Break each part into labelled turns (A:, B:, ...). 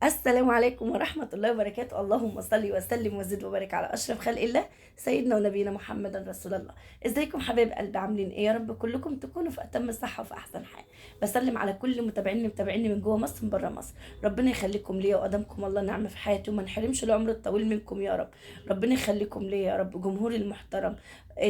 A: السلام عليكم ورحمة الله وبركاته. اللهم صل وسلم وزد وبارك على أشرف خلق الله سيدنا ونبينا محمد رسول الله. ازيكم حبايب قلبي، عاملين ايه؟ يا رب كلكم تكونوا في أتم الصحة وفي أحسن حال. بسلم على كل متابعيني متابعيني من جوه مصر من بره مصر. ربنا يخليكم ليا وقدامكم الله نعمة في حياتي، وما نحرمش العمر الطويل منكم يا رب. ربنا يخليكم ليا يا رب، جمهوري المحترم.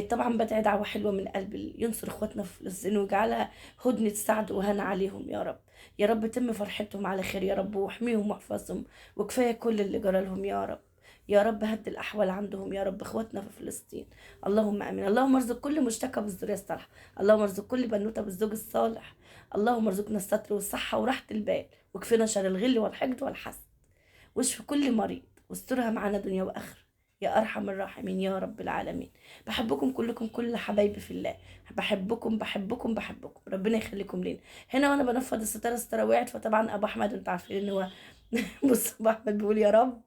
A: طبعا بدعي دعوة حلوة من قلبي ينصر اخواتنا في فلسطين ويجعلها هدنة سعد وهنا عليهم يا رب. يا رب تم فرحتهم على خير يا رب، واحميهم واحفظهم، وكفاية كل اللي جرى لهم يا رب. يا رب هد الأحوال عندهم يا رب، اخواتنا في فلسطين. اللهم امين. اللهم ارزق كل مشتكى بالذريه الصالحة، اللهم ارزق كل بنوته بالزوج الصالح، اللهم ارزقنا الستر والصحة وراحة البال، وكفينا شر الغل والحقد والحسد، واشف كل مريض، واسترها معانا دنيا واخره يا ارحم الراحمين يا رب العالمين. بحبكم كلكم، كل حبايبي في الله، بحبكم بحبكم بحبكم، ربنا يخليكم لينا. هنا وانا بنفض الستارة، الستارة وقعت، فطبعا ابو احمد انتوا عارفين ان هو بص ابو احمد بيقول يا رب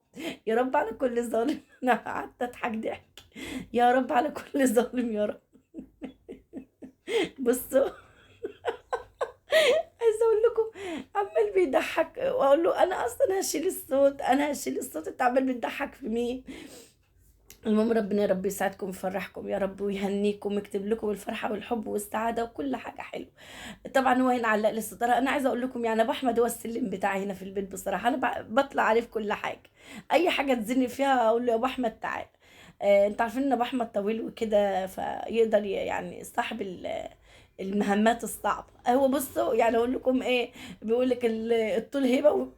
A: يا رب على كل ظالم. انا قعدت اضحك ضحك، يا رب على كل ظالم يا رب. بصوا عايزه اقول لكم عمال بيضحك، واقول له انا اصلا هشيل الصوت، انا هشيل الصوت، انت عمال بتضحك في مين؟ المهم ربنا يا رب يسعدكم ويفرحكم يا رب، ويهنيكم ويكتب لكم الفرحة والحب والسعادة وكل حاجة حلوة. طبعا هو هنا علق لي الستارة. انا عايزه اقول لكم يعني ابو احمد هو السلم بتاعي هنا في البيت بصراحة، انا بطلع عليه في كل حاجة، اي حاجة تزني فيها اقول له يا ابو احمد تعال. انتوا عارفين ان ابو احمد طويل وكده، فيقدر يعني صاحب المهمات الصعبة. هو بصوا يعني اقول لكم ايه، بيقول لك الطول هيبة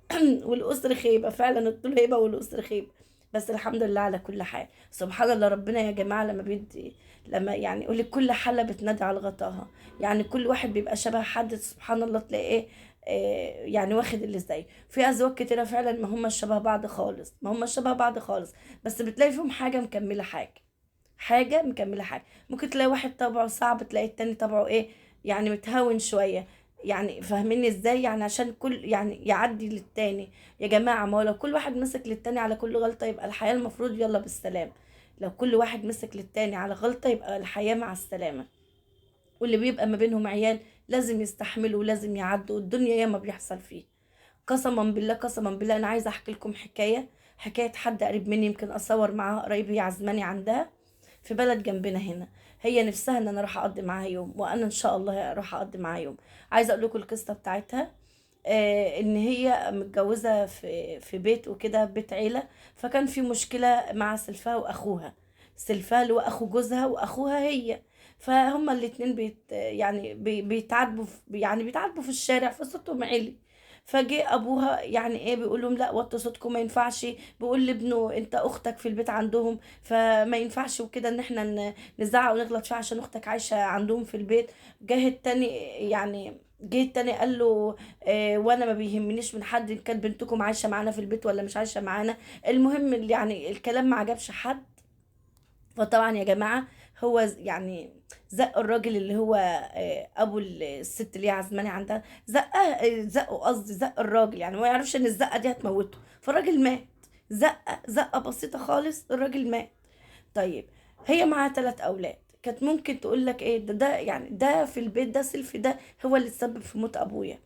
A: والقصر خيبه. فعلا الطول هيبة والقصر خيبه، بس الحمد لله على كل حال. سبحان الله، ربنا يا جماعة لما بيدي، لما يعني يقول لك كل حله بتنادي على غطاها، يعني كل واحد بيبقى شبه حد سبحان الله، تلاقي ايه يعني واخد اللي زيه. في ازواج كتيرة فعلا ما هم شبه بعض خالص، ما هم شبه بعض خالص، بس بتلاقي فيهم حاجة مكملة حاجة، حاجة مكملة حاجة. ممكن تلاقي واحد طبعه صعب، تلاقي التاني طبعه ايه يعني متهاون شوية، يعني فاهميني ازاي؟ يعني عشان كل يعني يعدي للتاني. يا جماعة ما هو لو كل واحد مسك للتاني على كل غلطه يبقى الحياة المفروض يلا بالسلامة. لو كل واحد مسك للتاني على غلطه يبقى الحياة مع السلامة. واللي بيبقى ما بينهم عيال لازم يستحملوا ولازم يعدوا، الدنيا ياما بيحصل فيه. قسما بالله قسما بالله انا عايزه احكي لكم حكاية، حكاية حد قريب مني، يمكن اصور معاها قريب، هي عزماني عندها في بلد جنبنا هنا، هي نفسها ان انا اروح اقضي معاها يوم، وانا ان شاء الله اروح اقضي معاها يوم. عايزه اقول لكم القصة بتاعتها، ان هي متجوزة في بيت وكده، بيت عيله، فكان في مشكلة مع سلفها واخوها، سلفها اللي هو اخو جوزها واخوها هي، فهما الاتنين بيت يعني بيتعاتبوا يعني بيتعاتبوا في الشارع، فصوتهم عالي. فجه ابوها يعني ايه بيقول لهم لا وطوا صوتكم ما ينفعش، بيقول لابنه انت اختك في البيت عندهم فما ينفعش وكده ان احنا نزعق ونغلط فيها عشان اختك عايشه عندهم في البيت. جه التاني يعني جه التاني قال له وانا ما بيهمنيش من حد ان كانت بنتكم عايشه معانا في البيت ولا مش عايشه معانا. المهم يعني الكلام ما عجبش حد، فطبعا يا جماعة هو يعني زق الراجل اللي هو ابو الست اللي هي عزماني عندها، زقه زقه قصدي زق الراجل، يعني ما يعرفش ان الزقه دي هتموته، فالراجل مات. زقه زقه بسيطة خالص، الراجل مات. طيب هي معاها 3 اولاد، كانت ممكن تقول لك ايه ده يعني ده في البيت ده سلفي، ده هو اللي تسبب في موت ابويا،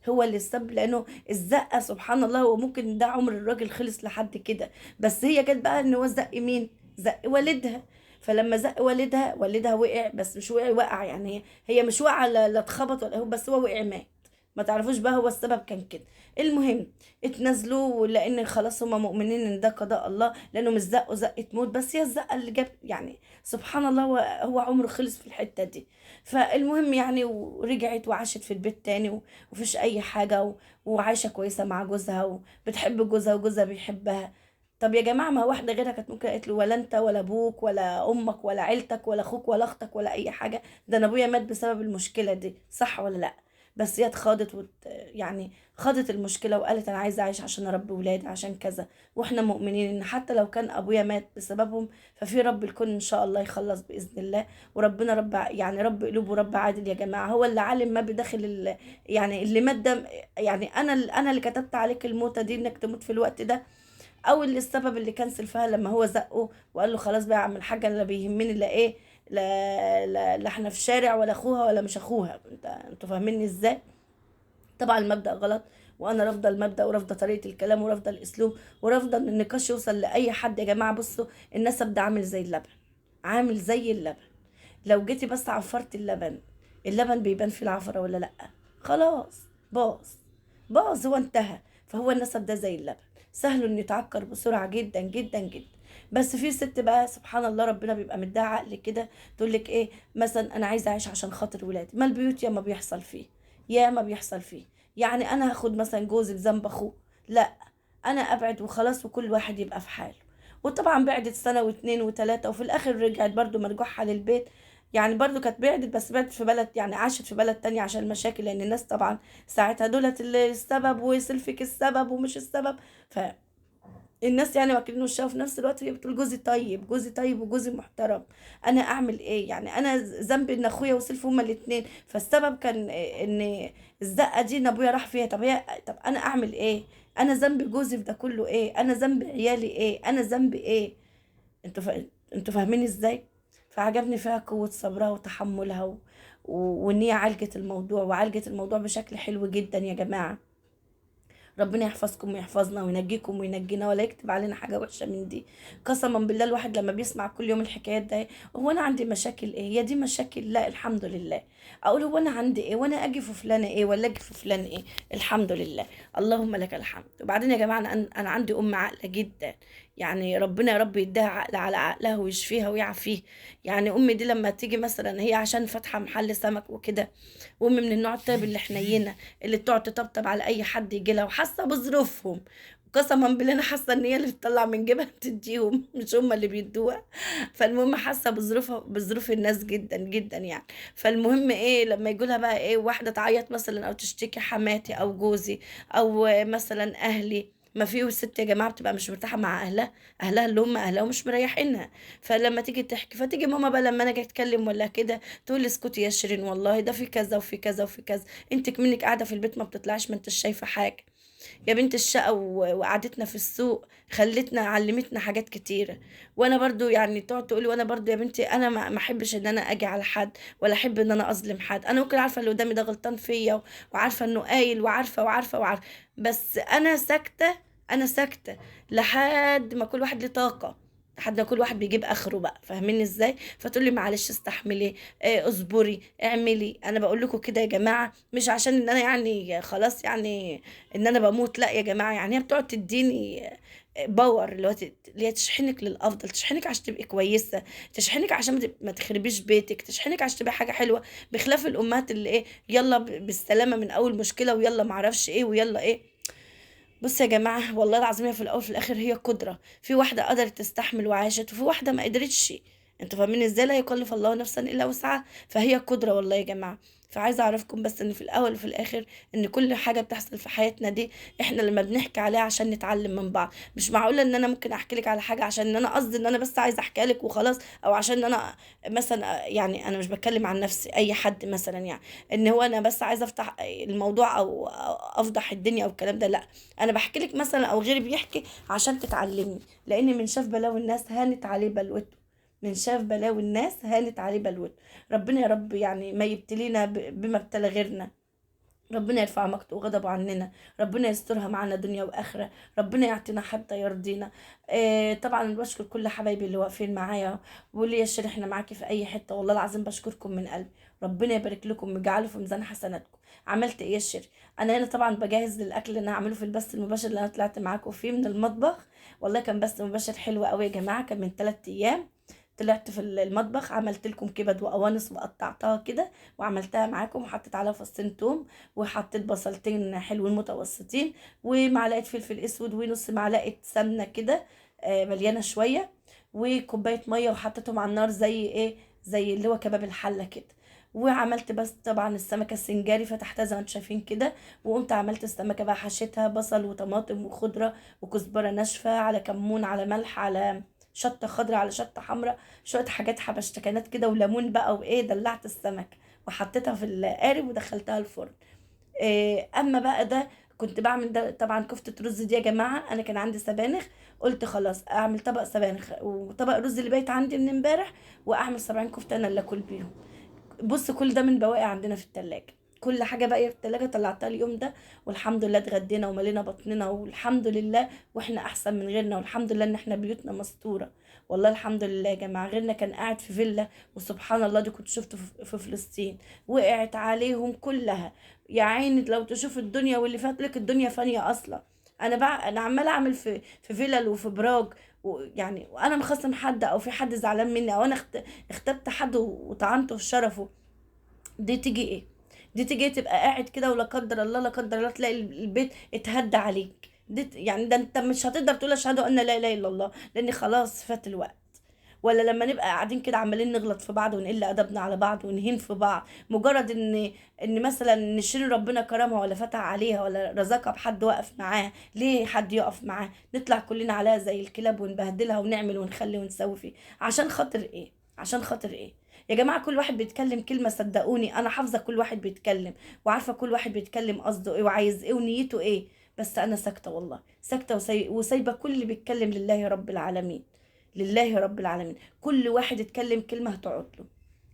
A: هو اللي السبب، لانه الزقه سبحان الله هو ممكن ده عمر الراجل خلص لحد كده، بس هي جت بقى ان هو زق مين؟ زق والدها. فلما زق والدها، والدها وقع، بس مش وقع وقع يعني هي مش وقع لا اتخبط ولا هو، بس هو وقع مات، ما تعرفوش بقى هو السبب كان كده. المهم اتنازلوا لان خلاص هما مؤمنين ان ده قضاء الله، لانه مش زقوا زقه موت، بس هي الزقه اللي جاب يعني سبحان الله هو عمره خلص في الحتة دي. فالمهم يعني ورجعت وعاشت في البيت تاني ومفيش اي حاجة، وعايشة كويسة مع جوزها وبتحب جوزها وجوزها بيحبها. طب يا جماعة ما واحدة غيرها كانت ممكن قالت له ولا انت ولا ابوك ولا امك ولا عيلتك ولا اخوك ولا اختك ولا اي حاجة، ده انا ابويا مات بسبب المشكلة دي، صح ولا لا؟ بس هي اتخاضت يعني خاضت المشكلة وقالت انا عايزه اعيش عشان اربي ولادي عشان كذا، واحنا مؤمنين ان حتى لو كان ابويا مات بسببهم ففي رب الكون ان شاء الله يخلص باذن الله، وربنا رب يعني رب قلوب ورب عادل يا جماعة، هو اللي عالم ما بداخل يعني اللي مات ده، يعني انا اللي كتبت عليك الموتة دي انك تموت في الوقت ده، او اللي السبب اللي كنسل فيها لما هو زقه وقال له خلاص بقى يا عم الحاج انا لا بيهمني لا ايه لا لا, لا احنا في شارع ولا اخوها ولا مش اخوها، انتوا فاهميني ازاي؟ طبعا المبدأ غلط، وانا رافضه المبدا ورافضه طريقه الكلام ورافضه الاسلوب ورافضه ان النقاش يوصل لاي حد. يا جماعة بصوا، النسب ده عامل زي اللبن، عامل زي اللبن، لو جيتي بس عفرتي اللبن، اللبن بيبان فيه العفره ولا لا؟ خلاص باظ باظ، هو انتهى. فهو النسب ده زي اللبن، سهل انه يتعكر بسرعة جدا جدا جدا. بس في ست بقى سبحان الله ربنا بيبقى مديها عقل كده، تقول لك ايه مثلا، انا عايزه اعيش عشان خاطر ولادي. ما البيوت يا ما بيحصل فيه، يا ما بيحصل فيه. يعني انا هاخد مثلا جوزي بذنب اخوه؟ لا، انا ابعد وخلاص، وكل واحد يبقى في حاله. وطبعا بعدت سنة واتنين وتلاتة، وفي الاخر رجعت برضو مرجوحة للبيت. يعني برضو كانت بعدت، بس بعدت في بلد، يعني عاشت في بلد تانية عشان المشاكل، لان الناس طبعا ساعتها دولت اللي السبب وسلفك السبب ومش السبب. ف الناس يعني واكلين وشها. وفي نفس الوقت هي بتقول جوزي طيب، جوزي طيب وجوزي محترم، انا اعمل ايه؟ يعني انا ذنبي ان اخويا وسلفي هما الاتنين، فالسبب كان ان الزقه دي ان ابويا راح فيها. طب هي، طب انا اعمل ايه؟ انا ذنب جوزي في ده كله ايه؟ انا ذنب عيالي ايه؟ انا ذنبي ايه؟ انتوا فاهمين ازاي؟ فعجبني فيها قوة صبرها وتحملها وان هي عالجت الموضوع، وعالجت الموضوع بشكل حلو جدا يا جماعة. ربنا يحفظكم ويحفظنا وينجيكم وينجينا، ولا يكتب علينا حاجة وحشة من دي. قسما بالله الواحد لما بيسمع كل يوم الحكايات ده، هو انا عندي مشاكل ايه؟ هي دي مشاكل؟ لا الحمد لله. اقول هو انا عندي ايه؟ وانا اجي في فلانه ايه؟ ولا اجي في فلان ايه؟ الحمد لله، اللهم لك الحمد. وبعدين يا جماعة انا عندي ام عاقلة جدا، يعني ربنا يا رب يديها عقل على عقلها ويشفيها ويعافيها. يعني امي دي لما تيجي مثلا، هي عشان فاتحة محل سمك وكده، وامي من النوع الطيب اللي حنينه، اللي بتقعد تطبطب على اي حد يجي لها، وحاسه بظروفهم. قسما بالله انا حاسه ان هي اللي بتطلع من جيبها تديهم، مش هم اللي بيدوها. فالمهم حاسه بظروفها، بظروف الناس جدا جدا يعني. فالمهم ايه، لما يجولها بقى ايه واحدة تعيط مثلا او تشتكي حماتي او جوزي او مثلا اهلي، ما في ست يا جماعة بتبقى مش مرتاحة مع اهلها، اهلها اللي هم اهلها ومش مريحينها. فلما تيجي تحكي، فتيجي ماما بقى لما انا اجي اتكلم ولا كده تقول لي اسكتي يا شيرين، والله ده في كذا وفي كذا وفي كذا، انت منك قاعدة في البيت ما بتطلعش، ما انتش شايفه حاجة يا بنت. الشقة وقعدتنا في السوق خلتنا علمتنا حاجات كتيرة. وانا برضو يعني تقعد تقولي وانا برضو يا بنتي انا ما احبش ان انا اجي على حد، ولا احب ان انا اظلم حد. انا ممكن عارفه اللي قدامي ده غلطان فيا، وعارفه انه قايل، وعارفه وعارفه وعارفه، بس انا ساكته، انا ساكته لحد ما كل واحد ليه طاقة، لحد ما كل واحد بيجيب اخره بقى، فاهميني ازاي؟ فتقول لي معلش استحملي، اصبري، اعملي. انا بقول لكم كده يا جماعة مش عشان ان انا يعني خلاص يعني ان انا بموت، لا يا جماعة، يعني هي بتقعد تديني power اللي هو اللي هي تشحنك للافضل، تشحنك عشان تبقي كويسة، تشحنك عشان ما تخربيش بيتك، تشحنك عشان تبقي حاجة حلوة، بخلاف الامهات اللي ايه يلا بالسلامة من اول مشكلة، ويلا ما اعرفش ايه، ويلا ايه. بصوا يا جماعة والله العظيم هي في الاول في الاخر هي قدره، في واحدة قدرت تستحمل وعاشت، وفي واحدة ما قدرتش. انتوا فاهمين ازاي؟ لا يكلف الله نفسا الا وسعها، فهي قدره والله يا جماعة. فعايزه اعرفكم بس ان في الاول وفي الاخر ان كل حاجة بتحصل في حياتنا دي احنا لما بنحكي عليها عشان نتعلم من بعض. مش معقولة ان انا ممكن احكي لك على حاجة عشان ان انا قصدي ان انا بس عايزه احكي لك وخلاص، او عشان انا مثلا يعني انا مش بتكلم عن نفسي، اي حد مثلا يعني ان هو انا بس عايزه افتح الموضوع او افضح الدنيا او الكلام ده، لا انا بحكي لك مثلا او غيري بيحكي عشان تتعلمي، لان من شاف بلاوي الناس هانت عليه بلوته، من شاف بلاوي الناس هانت عليه بلوته. ربنا يا رب يعني ما يبتلينا بما ابتلى غيرنا، ربنا يرفع مقته وغضبه عننا، ربنا يسترها معنا دنيا واخره، ربنا يعطينا حتى يرضينا. طبعا بشكر كل حبايبي اللي واقفين معايا واللي يا شيرين احنا معاكي في اي حتة، والله العظيم بشكركم من قلبي، ربنا يبارك لكم ويجعله في ميزان حسناتكم. عملت ايه يا شيرين؟ انا هنا طبعا بجهز للاكل اللي انا هعمله في البث المباشر اللي انا طلعت معاكم فيه من المطبخ. والله كان بث مباشر حلو قوي يا جماعة، كان من 3 ايام. طلعت في المطبخ عملت لكم كبد وقوانص وقطعتها كده وعملتها معاكم، وحطيت عليها فصين توم، وحطيت بصلتين حلوين متوسطين، ومعلقة فلفل اسود، ونص معلقه سمنه كده مليانة شوية، وكوبايه مية، وحطيتهم على النار زي ايه، زي اللي هو كباب الحلة كده. وعملت بس طبعا السمكة السنجاري فتحتها زي ما انتم شايفين كده، وقمت عملت السمكة بقى حشيتها بصل وطماطم وخضره وكزبره ناشفة على كمون على ملح على شطه خضراء على شطه حمراء، شوية حاجات حبشتكنات كده وليمون بقى وايه، دلعت السمك وحطيتها في القارب ودخلتها الفرن. اما بقى ده كنت بعمل ده طبعا كفته رز دي يا جماعة، انا كان عندي سبانخ، قلت خلاص اعمل طبق سبانخ وطبق رز اللي بايت عندي من امبارح، واعمل 70 كفته انا اللي اكل بيهم. بص كل ده من بواقي عندنا في التلاجة، كل حاجة باقية في التلاجة طلعتها اليوم ده، والحمد لله اتغدينا وملينا بطننا والحمد لله، واحنا احسن من غيرنا، والحمد لله ان احنا بيوتنا مستورة والله الحمد لله يا جماعة. غيرنا كان قاعد في فيلا، وسبحان الله دي كنت شفته في فلسطين، وقعت عليهم كلها يا عيني. لو تشوف الدنيا واللي فات لك، الدنيا فانيه اصلا. انا عماله اعمل في فيلل وفي براج، ويعني وانا مخصم حد او في حد زعلان مني، او انا اختبت حد وطعنته في شرفه، دي تيجي ايه؟ دي تيجي تبقى قاعد كده ولا قدر الله لا قدر الله تلاقي البيت اتهدى عليك. دي يعني ده انت مش هتقدر تقول اشهد ان لا اله الا الله، لان خلاص فات الوقت. ولا لما نبقى قاعدين كده عمالين نغلط في بعض ونقل ادبنا على بعض ونهين في بعض، مجرد ان مثلا نشيل ربنا كرمها ولا فتح عليها ولا رزقها بحد وقف معاها، ليه حد يقف معاه؟ نطلع كلنا عليها زي الكلاب ونبهدلها ونعمل ونخلي ونسوي فيه، عشان خاطر ايه؟ عشان خاطر ايه يا جماعة؟ كل واحد بيتكلم كلمة، صدقوني انا حافظه كل واحد بيتكلم، وعارفه كل واحد بيتكلم قصده ايه وعايز ايه ونيته ايه، بس انا ساكته والله، ساكته وسايبه كل اللي بيتكلم لله رب العالمين، لله رب العالمين. كل واحد اتكلم كلمة هتقعد له،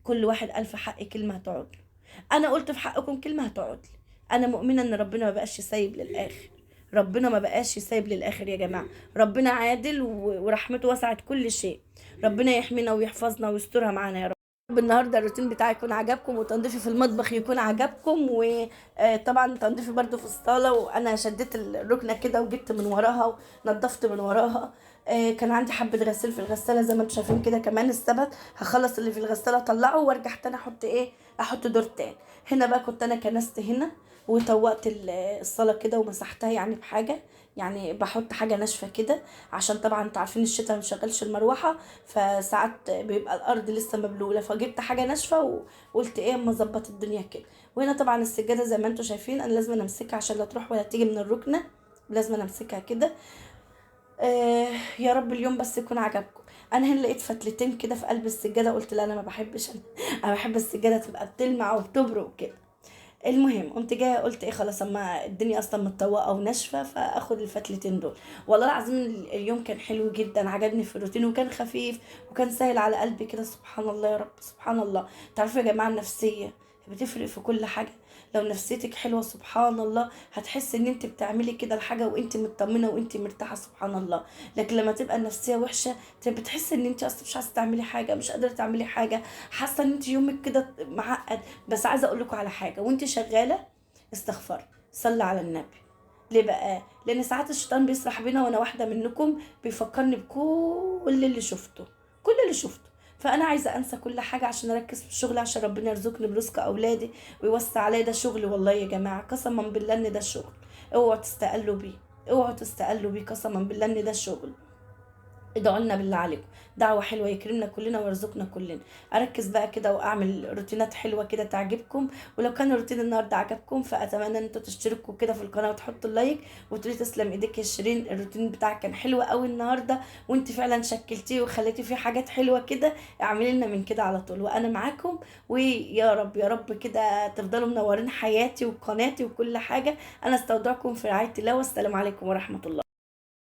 A: كل واحد الف حق كلمة هتقعد له. انا قلت في حقكم كلمة هتقعد لي. انا مؤمنة ان ربنا ما بقاش سايب للاخر، ربنا ما بقاش سايب للاخر يا جماعة. ربنا عادل ورحمته وسعت كل شيء. ربنا يحمينا ويحفظنا ويسترها معانا يا رب. النهارده الروتين بتاعي يكون عجبكم، وتنظيفي في المطبخ يكون عجبكم، وطبعا تنظيفي برده في الصاله، وانا شديت الركنه كده وجبت من وراها ونظفت من وراها. كان عندي حبه غسيل في الغسالة زي ما انتم شايفين كده، كمان السبت هخلص اللي في الغسالة اطلعه وارجع تاني احط ايه، احط دور تاني. هنا بقى كنت انا كنست هنا وطوقت الصاله كده ومسحتها يعني بحاجة، يعني بحط حاجة ناشفة كده، عشان طبعا انتوا عارفين الشتاء ما بنشغلش المروحة، فساعات بيبقى الارض لسه مبلوله، فجبت حاجة ناشفة وقلت ايه اما اظبط الدنيا كده. وهنا طبعا السجادة زي ما انتوا شايفين انا لازم امسكها عشان لا تروح ولا تيجي من الركنه، لازم امسكها كده. يا رب اليوم بس يكون عجبكم. انا هنا لقيت فتلتين كده في قلب السجادة، قلت لا انا ما بحبش، انا بحب السجادة تبقى بتلمع وبتبرق كده. المهم قمت جاية قلت ايه خلاص، اما الدنيا اصلا متطوقه وناشفه فاخد الفتلتين دول. والله العظيم اليوم كان حلو جدا، عجبني في الروتين، وكان خفيف وكان سهل على قلبي كده. سبحان الله يا رب، سبحان الله. تعرفوا يا جماعة النفسية بتفرق في كل حاجة. لو نفسيتك حلوة سبحان الله هتحس ان انت بتعملي كده الحاجة وانت مطمنه وانت مرتاحة سبحان الله. لكن لما تبقى النفسية وحشة بتحس ان انت اصلا مش عايزه تعملي حاجة، مش قادرة تعملي حاجة، حاسه ان انت يومك كده معقد. بس عايزه اقول لكم على حاجة، وانت شغالة استغفري، صلي على النبي. ليه بقى؟ لان ساعات الشيطان بيسرح بينا، وانا واحدة منكم بيفكرني بكل اللي شفته، كل اللي شفته. فانا عايزه انسى كل حاجة عشان اركز في الشغل، عشان ربنا يرزقني برزق اولادي ويوسع عليا. ده شغل والله يا جماعة، قسما بالله ان ده شغل، اوعوا تستقلوا بيه، اوعوا تستقلوا بيه، قسما بالله ان ده شغل. ادعوا لنا بالله عليكم دعوه حلوة يكرمنا كلنا ويرزقنا كلنا. اركز بقى كده واعمل روتينات حلوة كده تعجبكم. ولو كان الروتين النهارده عجبكم فاتمنى ان انتوا تشتركوا كده في القناة وتحطوا ال like وتقولي تسلم ايديك يا شيرين، الروتين بتاعك كان حلو قوي النهارده، وانت فعلا شكلتيه وخليتي فيه حاجات حلوة كده. اعملي لنا من كده على طول وانا معاكم. ويا رب يا رب كده تفضلوا منورين حياتي وقناتي وكل حاجة. انا استودعكم في رعاية الله، والسلام عليكم ورحمة الله.